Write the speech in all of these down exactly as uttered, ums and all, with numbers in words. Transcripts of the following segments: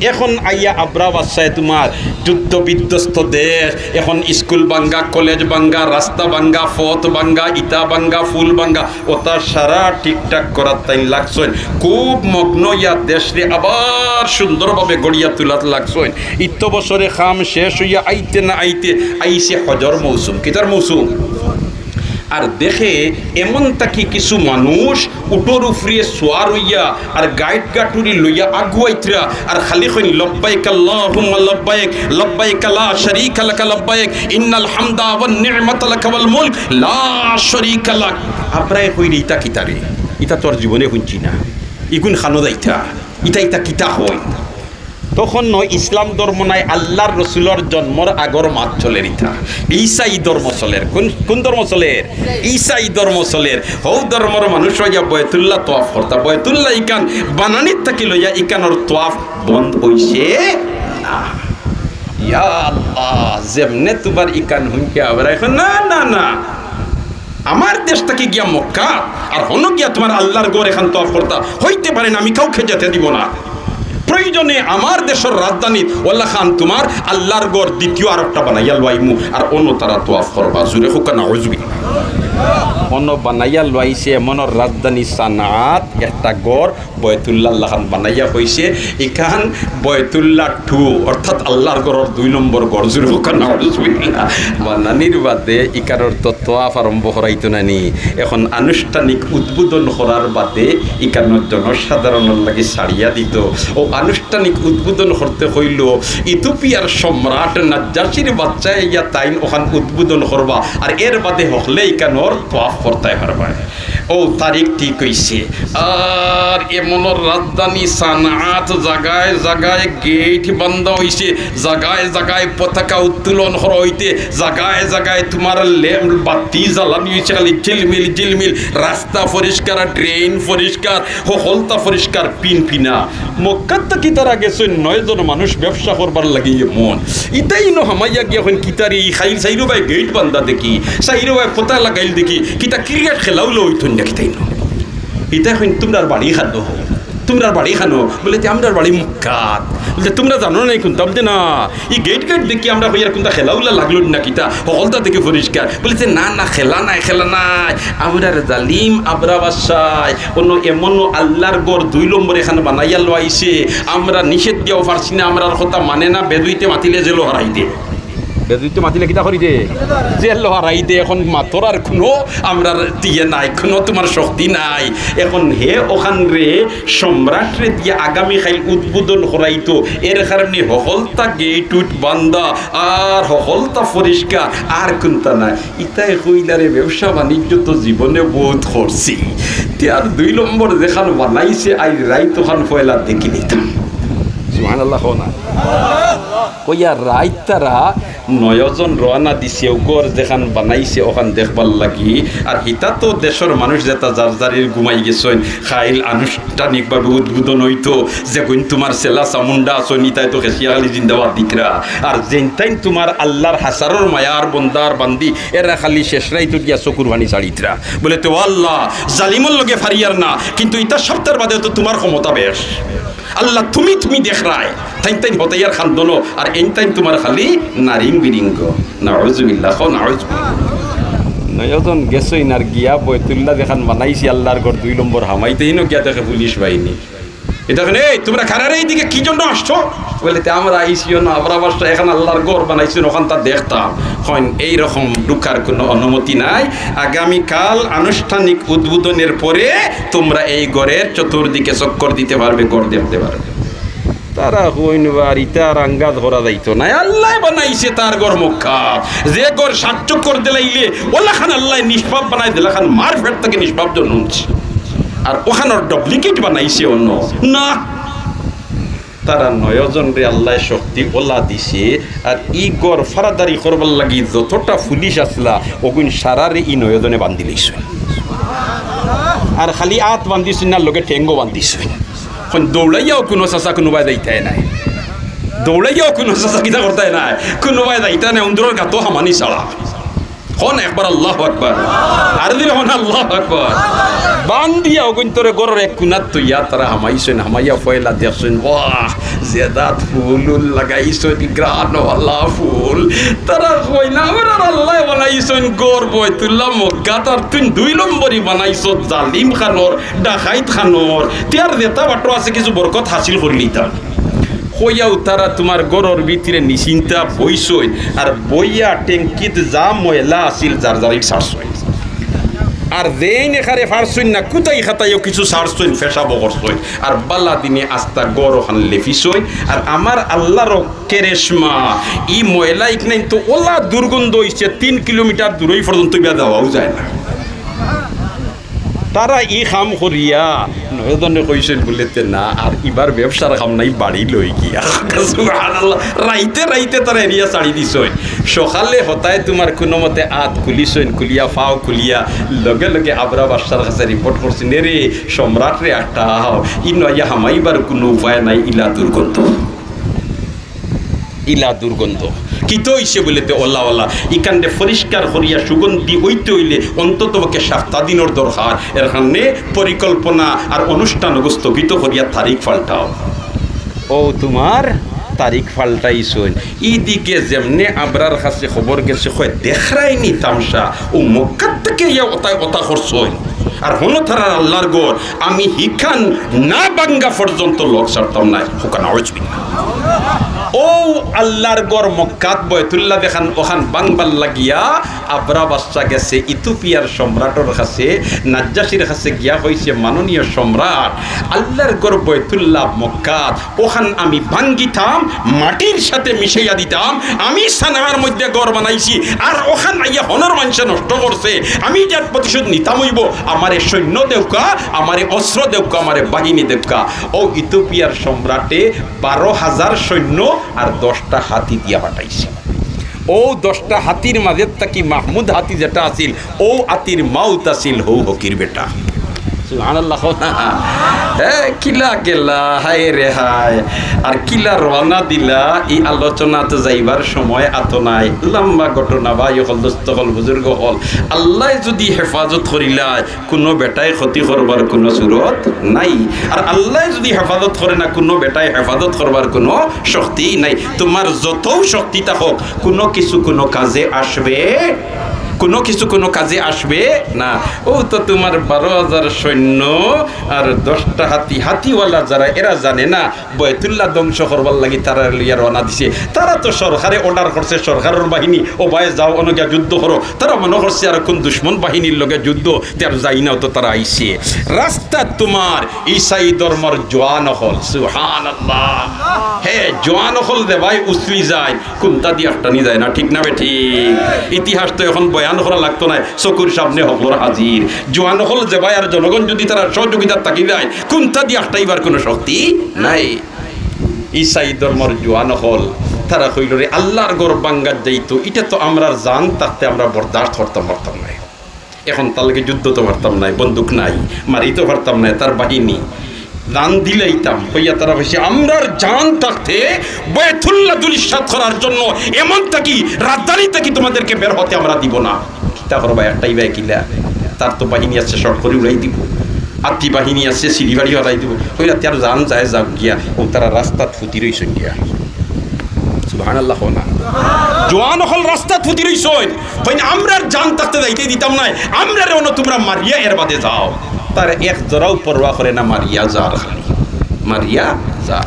এখন আইয়া আবরা বাদশায় তুমার যুদ্ধ বিধ্বস্ত দেশ, এখন স্কুল ভাঙ্গা, কলেজ ভাঙ্গা, রাস্তা ভাঙ্গা, পথ ভাঙ্গা, ইটা ভাঙ্গা, পুল ভাঙ্গা, ওটা সারা ঠিকঠাক করাত তাইন লাগছইন। খুব মগ্ন ইয়া দেশরে আবার সুন্দরভাবে গড়িয়া তুলাত লাগছইন। ইত বছরে কাম শেষ অইয়া আইতে না আইতে আইছে হজর মৌসুম। কিতার মৌসুম? আর দেখে এমন থাকি কিছু মানুষ উটর উপরে সোয়ার অইয়া আর গাইট গাটুরি লইয়া আগুয়াইতরা আর খালি কইন, "লব্বাইক আল্লাহুম্মা লব্বাইক, লব্বাইক লা শারীকা লাকা লব্বাইক, ইন্নাল হামদা ওয়ান নি'মাতা লাকা ওয়াল মুলক, লা শারীকা লাক।" আবরায় কইরা, "ইতা কিতারে? ইতা তো আর জীবনে হুনছি না। ইগুন খানো যাইতা? ইতা, ইতা কিতা কইন?" তখন নয় ইসলাম ধর্ম নাই, আল্লার রসুলর জন্মর আগর মাত চলের ইতা। ঈসাই ধর্ম চলের। কুন, কুন ধর্ম চলের? ঈসাই ধর্ম চলের। হউ ধর্মর মানুষ অইয়া বয়তুল্লাহ তওয়াফ করতা। বয়তুল্লাহ ইখান বানানির থাকি লইয়া ইখানর তওয়াফ বন্ধ অইছে না। ইয়া আল্লাহ, যেমনে তুমার ইখান হুনকে আবার এখন, না, না, না। আমার দেশ থাকি গিয়া মক্কা, আর হনো গিয়া তুমার আল্লার ঘর এখান তওয়াফ করতা, হইতে পারে না, আমি কাউকে যেতে দিব না। প্রয়োজনে আমার দেশর রাজধানীত ওলা খান তুমার আল্লার ঘর দ্বিতীয় আরকটা বানাইয়া লওয়াইমু, আর অনো তারা তওয়াফ করবা। জুরে কউক্কা নাউজুবিল্লাহ। অনো বানাইয়া লওয়াইছে এমনর রাজধানী সানাত একটা ঘর, বয়তুল্লাহ লাখান বানাইয়া কইছে, ইখান বয়তুল্লাহ টু, অর্থাৎ আল্লার ঘরর দুই নম্বর ঘর। জুরে কউক্কা নাউজুবিল্লাহ। বানানির বাদে ইখানর তো তওয়াফ আরম্ভ করাইতো না নি। এখন আনুষ্ঠানিক উদ্বোধন করার বাদে ইখানর জনসাধারণর লাগি ছাড়িয়া দিত। অউ আনুষ্ঠানিক উদ্বোধন করতে কইলো ইথিওপিয়ার সম্রাট নাজ্জাশির বাচ্চায় ইয়া তাইন ওখান উদ্বোধন করবা, আর এর বাদে হকলে ইখানর তওয়াফ করতায় পারবা। অউ তারিখ ঠিক অইছে। আর এমনর রাজধানী সানাত জাগায় জাগায় গেইট বান্ধা অইছে, জাগায় জাগায় পতাকা উত্তোলন করা অইতে, জাগায় জাগায় তুমার ল্যাম্প বাতি জ্বালানি অইছে, খালি ঝিলমিল ঝিলমিল। রাস্তা পরিষ্কার, ড্রেন পরিষ্কার, হকলতা পরিষ্কার, পিনপিনা। মক্কাত থাকি তারা গেছইন নয়জন মানুষ ব্যবসা করবার লাগি এমন। ইতাইন হামাইয়া গিয়া কইন, "কিতারে, ই খাইল চাইরোবায় গেইট বান্ধা দেখি, চাইরোবায় পতা লাগাইল দেখি, কিতা ক্রিকেট খেলাও লইতন না কিতাইন?" ইতায় কইন, "তুমরার বাড়ি খানো? তুমরার বাড়ি খানো?" বুলে, "তে আমরার বাড়ি মক্কাত।" বুলে, "তুমরা জানো না নি কুনতা?" বুলে, "না।" ই গেইট গেইট দেখি আমরা কইয়ার কুনতা খেলাউলা লাগলো না কিতা, হকলতা দেখি পরিষ্কার। বুলে যে, "না, না, খেলা নায়, খেলা নায়। আমরার জালিম আবরা বাদশায় অনো এমনও আল্লার ঘর দুই নম্বর এখান বানাইয়া লওয়াইছে, আমরা নিষেধ দিয়াও পারছি না, আমরার কথা মানে না, বেদুইতে মাতিলে জেলো হারাই দে।" বেদুইতে মাতিলে কিতা করি দে? জেলো হারাই দে। এখন মাতর আর কুনু আমরার ইয়ে নাই, কুনু তুমার শক্তি নাই। এখন হে ওখানরে সম্রাটরে দিয়া আগামী কাইল উদ্বোধন করাইতো, এর কারণে হকলতা গেইট উইট বান্ধা, আর হকলতা পরিষ্কার, আর কুনতা নাই। ইতায় কইলা, "রে, ব্যবসা বাণিজ্য তো জীবনে বউত করছি, তে আর দুই নম্বর যেখান বানাইছে, আইজ রাইত ওখান পয়লা দেখি নিতাম।" সুবহানাল্লাহ কও না। কইয়া রাইত তারা নয়জন রওয়ানা দিছে, অউ ঘর যেখান বানাইছে ওখান দেখবার লাগি। আর হিতা তো দেশর মানুষ যেতা যার যারির ঘুমাই গেছইন, কাইল আনুষ্ঠানিকভাবে উদ্বোধন অইতো, যেগুইন তুমার চেলা চামুন্ডা আছইন, ইতায় তো খেশিয়া খালি জিন্দাবাদ দিতরা। আর যেইনতাইন তুমার আল্লার হাজারর মায়ার বন্দার বান্দি, এরা খালি শেষ রাইতো গিয়া চকুর পানি ছাড়িতরা। বুলে, "তে ও আল্লাহ, জালিমর লগে ফারিয়ার না, কিন্তু ইতা সপ্তাহর বাদে তো তুমার ক্ষমতা বেশ।" আল্লাহ, তুমি, তুমি দেখরায়, তাইন তাইন হতাইয়ার খান্দনো, আর এইন তাইন তুমার খালি নারিং বিরিং গো। নাউজুবিল্লাহ, কও নাউজুবিল্লাহ। নয়জন গেছইন আর গিয়া বয়তুল্লাহ যেখান বানাইছে আল্লার ঘর দুই নম্বর হামাইতে, ইনো গিয়া দেখে পুলিশ বাহিনী। ইতা কইন, "এই, তুমরা কারারে এইদিকে কি জন্য আসছো?" বুলে, "তে আমরা আইছি অনো আবরা বাদশা এখান আল্লার ঘর বানাইছইন, ওখানতা দেখতাম।" কইন, "এইরকম ঢুকার কুনু অনুমতি নাই। আগামীকাল আনুষ্ঠানিক উদ্বোধনের পরে তুমরা এই ঘরের চতুর্দিকে চক্কর দিতে পারবে, ঘর দেখতে পারবে।" তারা কইন, "বার ইতা আর আঙ্গাজ করা যাইতো নায়। আল্লায় বানাইছে তার ঘর মক্কা। যে ঘর সাত চক্কর দিলাইলে ওলাখান আল্লায় নিষ্পাপ বানাই দিলাখান মার পেট থাকি নিষ্পাপ জন্মছে। আর ওখানর duplicate বানাইছে অনো।" না। তারা নয়জনরে আল্লায় শক্তি ওলা দিছে, আর ই ঘর ফারাদারি করবার লাগি যতটা পুলিশ আছলা, অগুইন সারারে ই নয়জনে বান্ধিলাইছইন। আর খালি আত বান্ধিছইন না, লগে ঠেংও বান্ধিছইন। অখন দৌড়াইয়াও কুনু চাচা কুনুবায় যাইতায় নায়, দৌড়াইয়াও কুনু চাচা কিতা করতায় নায়, কুনুবায় যাইতায় নায়, উন্দুরর গাতো হামানি ছাড়া। কও না একবার আল্লাহু আকবার। আর দিলে কও না আল্লাহু আকবার। বান্ধিয়া অগুইন্তরে ঘরর এক কুনাত থইয়া তারা হামাইছইন, হামাইয়া পয়লা দেখছইন, বাহ, জেদাত ফুল উল লাগাইছইন, ঘ্রাণওয়ালা ফুল। তারা কইন, "আমরার আল্লায় বানাইছইন ঘর বয়তুল্লাহ মক্কাত, আর তুইন দুই নম্বরি বানাইছস জালিম খানোর, ডাকাইত খানোর। তে আর যেতা বাটো আছে কিছু বরকত হাসিল করিলিতাম।" কইয়াউ তারা তুমার ঘরর ভিতরে নিশ্চিন্তা বইছইন, আর বইয়া ট্যাঙ্কিত যা ময়লা আছিল যার যারিক ছাড়ছইন। আর যেইন এখারে পারছইন না, কুতাই খাতাইও কিছু ছাড়ছইন, পেশাবও করছইন। আর বালা দিনে আস্তা ঘর অখান লেপিছইন। আর আমার আল্লার কেরেশমা, ই ময়লা ইকনাইন তো ওলা দুর্গন্ধ অইছে, তিন কিলোমিটার দূরই পর্যন্ত ইবা যাওয়াও যায় না। তারা ই কাম করিয়া নয়জনে কইছইন বুলে, "তে না, আর ইবার ব্যবসার কাম নাই, বাড়ি লই গিয়া।" সুবহানাল্লাহ। রাইতে রাইতে তারা এরিয়া ছাড়ি দিছইন। সকালে হতায় তুমার কুনুমতে আত খুলিছইন, খুলিয়া, ফাও খুলিয়া, লগে লগে আবরা বাদশার কাছে রিপোর্ট করছইন, "এরে সম্রাটরে, আটকাও, ইনো আইয়া হামাইবার কুনু উপায় নাই, ইলা দুর্গন্ধ।" ইলা দুর্গন্ধ। কিতা অইছে বুলে তে ওলা ওলা। ইখানরে পরিষ্কার করিয়া সুগন্ধি অইতে অইলে অন্তত পক্ষে সাপ্তা দিনর দরকার। এর কারণে পরিকল্পনা আর অনুষ্ঠান স্থগিত করিয়া তারিখ পাল্টাও। ও তুমার তারিখ পাল্টাইছইন। ইদিকে যেমনে আবরার কাছে খবর গেছে, কয়, "দেখরায়নি তামশা, ও মক্কার থাকি ইয়া ওতায় ওতা করছইন।" আর হনো তারার আল্লার ঘর, আমি হিখান না ভাঙ্গা পর্যন্ত লগ ছাড়তাম নায়। হুকান আউজ বিল্লাহ। ও আল্লার ঘর মক্কাত বয়তুল্লাহ যেখান, অখান ভাংবার লাগিয়া আবরা বাদশা গেছে ইথিওপিয়ার সম্রাটর কাছে, নাজ্জাশির কাছে গিয়া কইছে, "মাননীয় সম্রাট, আল্লার ঘর বয়তুল্লাহ মক্কাত, অখান আমি ভাঙ্গিতাম, মাটির সাথে মিশাইয়া দিতাম। আমি সানার মধ্যে ঘর বানাইছি, আর অখান আইয়া হনর মানষে নষ্ট করছে। আমি ইটার প্রতিশোধ নিতাম অইবো। আমারে সৈন্য দেউক্কা, আমারে অস্ত্র দেউক্কা, আমারে বাহিনী দেউক্কা।" ও ইথিওপিয়ার সম্রাটে বারো হাজার সৈন্য আর দশটা হাতি দিয়া পাঠাইছে। ও দশটা হাতির মাঝে থাকি মাহমুদ হাতি যেটা আছিল, ও হাতির মাউত আছিল হউ হকির বেটা। সুবহানাল্লাহ কও না। হে, কিলা গেলা, হায় রে হায়। আর কিলা রওয়ানা দিলা, ই আলোচনাত যাইবার সময় আতো নাই। লম্বা ঘটনা, ভাই অকল, দোস্ত অকল, বুজুর্গ অকল। আল্লায় যুদি হেফাজত করিলায়, কুনু বেটায় ক্ষতি করবার কুনু সুরত নাই। আর আল্লায় যুদি হেফাজত করে না, কুনু বেটায় হেফাজত করবার কুনু শক্তি নাই। তুমার যতউ শক্তি থাকউক, কুনু কিছু কুনু কাজে আসবে, কুনু কিছু কুনু কাজে আসবে না। ও তো তুমার বারো হাজার সৈন্য আর দশটা হাতি, হাতিওয়ালা যারা, এরা জানে না বয়তুল্লাহ ধ্বংস করবার লাগি তারারে লইয়া রওয়ানা দিছে। তারা তো সরকারে order করছে, সরকারর বাহিনী, "ও ভাই যাও, অনো গিয়া যুদ্ধ করো।" তারা মনো করছে আর কুন দুশমন বাহিনীর লগে যুদ্ধ, তে আর যাই না, ও তো তারা আইছে। রাস্তাত তুমার ইসাই ধর্মর জোয়ান অকল, সুবহানাল্লাহ। হে, জোয়ান অকল যে ভাই উছলি যায়, কুন্তা দি আটকানি যায় না, ঠিক না বেঠিক? ইতিহাস তো এখন বয়ান করা লাগতো নায়, চকুর সামনে হকলর হাজির। জোয়ান অকল যে ভাই আর জনগণ যুদি তারার সহযোগিতাত থাকি যায়, কুন্তা দি আটকাইবার কুনু শক্তি নাই। ইসাই ধর্মর জোয়ান অকল, তারা কইলো, "রে, আল্লার ঘর ভাঙ্গাত যাইতো, ইটা তো আমরার জান থাকতে আমরা বরদাস্ত করতাম পারতাম নায়। এখন তার লগে যুদ্ধ তো পারতাম নায়, বন্দুক নাই, মারিতো পারতাম নায়, তার বাহিনী জান দিলাইতাম।" কইয়া তারা কইছে, "আমরার জান থাকতে বয়তুল্লাহ ধুলিস্যাৎ করার জন্য এমন থাকি রাজধানী থাকি তোমাদেরকে বের হতে আমরা দিব না।" কিতা করবা, একটাই ভাই কিলা, তার তো বাহিনী আছে, শর্ট করি উড়াই দিব, আত্তি বাহিনী আছে, সিঁড়ি বাড়ি উড়াই দিব। কইলা, "তে আর জান যায় যাউক গিয়া।" ও তারা রাস্তাত ফুতি রইছইন গিয়া। সুবহানাল্লাহ কও না। জোয়ান অকল রাস্তাত ফুতি রইছইন। কইন, "আমরার জান থাকতে যাইতে দিতাম নায়, আমরারে অনো তুমরা মারিয়া এর বাদে যাও।" তারা এক জরাও পরোয়া করে না, মারিয়া যার খালি। মারিয়া যার।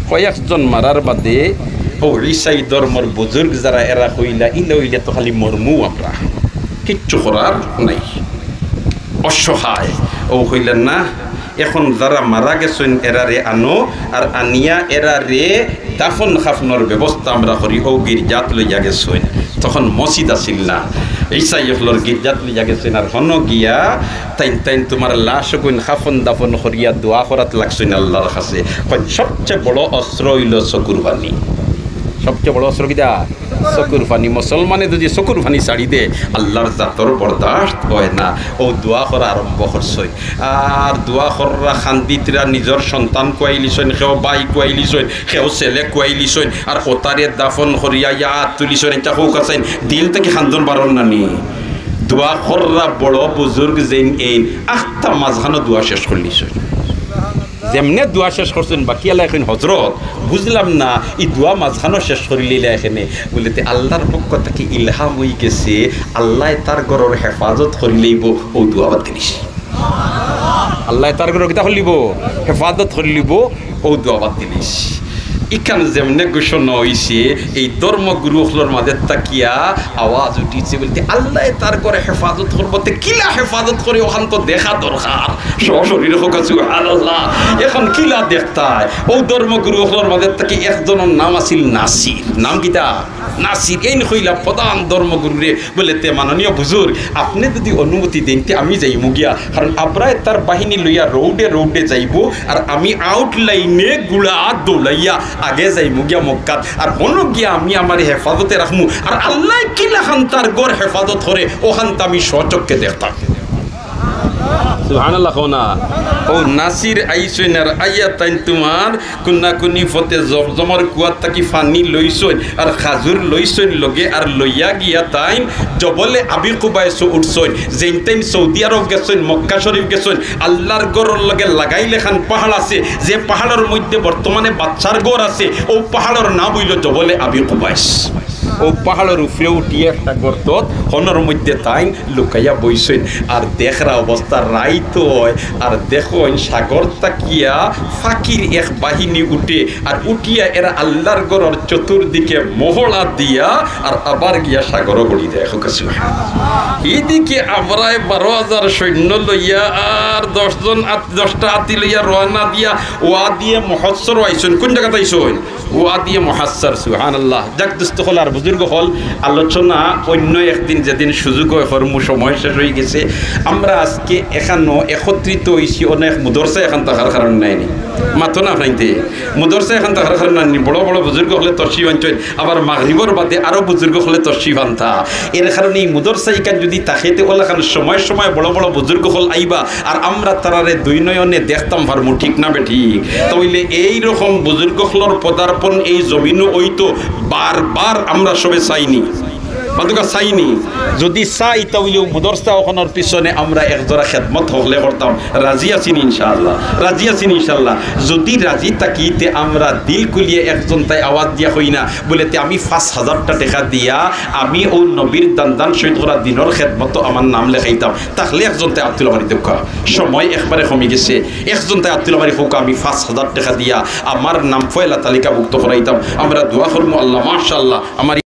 কয়েকজন মারার বাদে ও ইসাই ধর্মর বুজুর্গ যারা এরা কইলা, "ইলা অইলে তো খালি মরমু আমরা, কিচ্ছু করার নাই।" অসহায়। ও কইলা, "না, এখন যারা মারা গেছইন এরারে আনো, আর আনিয়া এরারে দাফন কাফনর ব্যবস্থা আমরা করি।" ও গির্জাত লইয়া গেছইন, তখন মসজিদ আছিল না, ইসাই অকলর গির্জাত লইয়া গেছইন। আর হনো গিয়া তাইন, তাইন তুমার লাশ অগুইন কাফন দাফন করিয়া দোয়া করাত লাগছইন আল্লার কাছে। কইন, সবচেয়ে বড় অস্ত্র অইলো চকুর পানি। সবচেয়ে বড় অস্ত্র কিতা? চকুর পানি। মুসলমানে যুদি চকুর পানি ছাড়ি দে, আল্লার জাতর বরদাস্ত অয় না। ও দোয়া করা আরম্ভ করছইন। আর দোয়া কররা কান্দিতরা, নিজর সন্তান খুয়াইলিছইন, কেউ ভাই খুয়াইলিছইন, কেউ ছেলে খুয়াইলিছইন, আর ওতারে দাফন করিয়া ইয়া আত তুলিছইন, ইটা কউক আছইন, দিল থাকি কান্দন বারর না নি? দোয়া কররা বড় বুজুর্গ যেইন এইন আখতা মাঝখানো দোয়া শেষ করিলিছইন। যেমনে দোয়া শেষ করছইন, বাকি আল্লায় কইন, "হজরত, বুঝলাম না, ই দোয়া মাঝখানো শেষ করিলিলা কেনে?" বুলে, "তে আল্লার পক্ষ থাকি ইলহাম অইগেছে, আল্লায় তার ঘরর হেফাজত করিলাইবো, অউ দোয়া বাদ দিলিছি।" আল্লায় তার ঘরর কিতা করিলিবো? হেফাজত করিলিবো, অউ দোয়া বাদ দিলিছি। ইখান যেমনে ঘোষণা অইছে, এই ধর্মগুরু অকলর মাঝে থাকিয়া আওয়াজ উঠিছে বুলে, "আল্লায় তার ঘরর হেফাজত করবো, তে কিলা হেফাজত করে অখান তো দেখা দরকার।" সশরীরে কউক্কা সুবহানাল্লাহ। এখন কিলা দেখতায়? অউ ধর্মগুরু অকলর মাঝে থাকি একজনর নাম আছিল নাসির। নাম কিতা? নাসির। এইন কইলা প্রধান ধর্মগুরুরে, বুলে, "তে মাননীয় বুজুর্গ, আপনে যুদি অনুমতি দেইন, তে আমি যাইমু গিয়া।" কারণ আবরায় তার বাহিনী লইয়া রোডে রোডে যাইবো, আর আমি আউটলাইনে ঘুড়া দৌড়াইয়া আগে যাইমু গিয়া মক্কাত, আর হনো গিয়া আমি আমারে হেফাজতে রাখমু, আর আল্লায় কিলাখান তার ঘর হেফাজত করে, অখান তো আমি স্বচক্ষে দেখতাম। সুবহানাল্লাহ কও না। অউ নাসির আইছইন আর আইয়া তাইন তুমার কুনাকুনি ফতে জমজমর কুয়ার থাকি পানি লইছইন আর খাজুর লইছইন লগে, আর লইয়া গিয়া তাইন জবলে আবি কুবাইসো উঠছইন। যেইন তাইন সৌদি আরব গেছইন, মক্কা শরীফ গেছইন, আল্লার ঘরর লগে লাগাইল এখান পাহাড় আছে, যে পাহাড়র মধ্যে বর্তমানে বাদশার ঘর আছে, অউ পাহাড়র নাম অইলো জবলে আবি কুবাইস। অউ পাহাড়র উপরে উঠিয়া একটা গর্তত হনর মধ্যে তাইন লুকাইয়া বইছইন। আর দেখরা অবস্থা রাইত অয়, আর দেখইন সাগর থাকিয়া পাখির এক বাহিনী উঠে, আর উঠিয়া এরা আল্লার ঘরর চতুর্দিকে মহড়া দিয়া আর আবার গিয়া সাগরো পড়ি দেয়। কউক্কা সুবহানাল্লাহ। ইদিকে আবরায় বারো হাজার সৈন্য লইয়া আর দশ জন আত-, দশটা হাতি লইয়া রওয়ানা দিয়া ওয়াদিয়ে মুহাসসর আইছইন। কুন জাগাত আইছইন? ওয়াদিয়ে মুহাসসর, সুবহানাল্লাহ। যাক দোস্ত অকল আর বুজুর্গ অকল, আলোচনা অইন্য একদিন যেদিন সুযোগ অয় করমু, সময় শেষ অইগেছে। আমরা আজকে এখানো একত্রিত অইছি, অনেক মুদরসা এখান থাকার কারণ নায়নি। মাতো না ফাইনতে, মুদরসা এখান থাকার কারণ নায়নি। বড় বড় বুজুর্গ অকলে তশরিফ আনছইন, আবার মাগরিবর বাদে আরো বুজুর্গ অকলে তশরিফ আনতা। এর কারণে ই মুদরসা ইখান যুদি থাকে, তে অলাখান সময় সময় বড় বড় বুজুর্গ অকল আইবা, আর আমরা তারারে দুই নয়নে দেখতাম পারমু, ঠিক না বেঠিক? তা অইলে এই রকম বুজুর্গ অকলর পদার্পণ এই জমিনো অইতো বারবার আমরা সবে চাইনি, মাতউক্কা চাইনি। যুদি চাই, তা অইলে অউ মুদরসা অখানর পিছনে আমরা এক জোড়া খেদমত হকলে করতাম। রাজি আছিনি ইনশাআল্লাহ? রাজি আছিনি ইনশাআল্লাহ? যুদি রাজি থাকি, তে আমরা দিল খুলিয়া একজন তাই আওয়াজ দিয়া কই না, বুলে, "তে আমি পাঁচ হাজারটা টেকা দিয়া আমি অউ নবীর দান দান শহীদ করা দিনর খেদমতো আমার নাম লেখাইতাম।" থাকলে একজন তাই আত তুলা মারি দেউক্কা। সময় একবারে কমি গেছে। একজন তাই আত তুলা মারি কউক্কা, "আমি পাঁচ হাজার টেকা দিয়া আমার নাম পয়লা তালিকাভুক্ত করাইতাম।" আমরা দোয়া করমু, আল্লাহ, মাশাআল্লাহ, আমার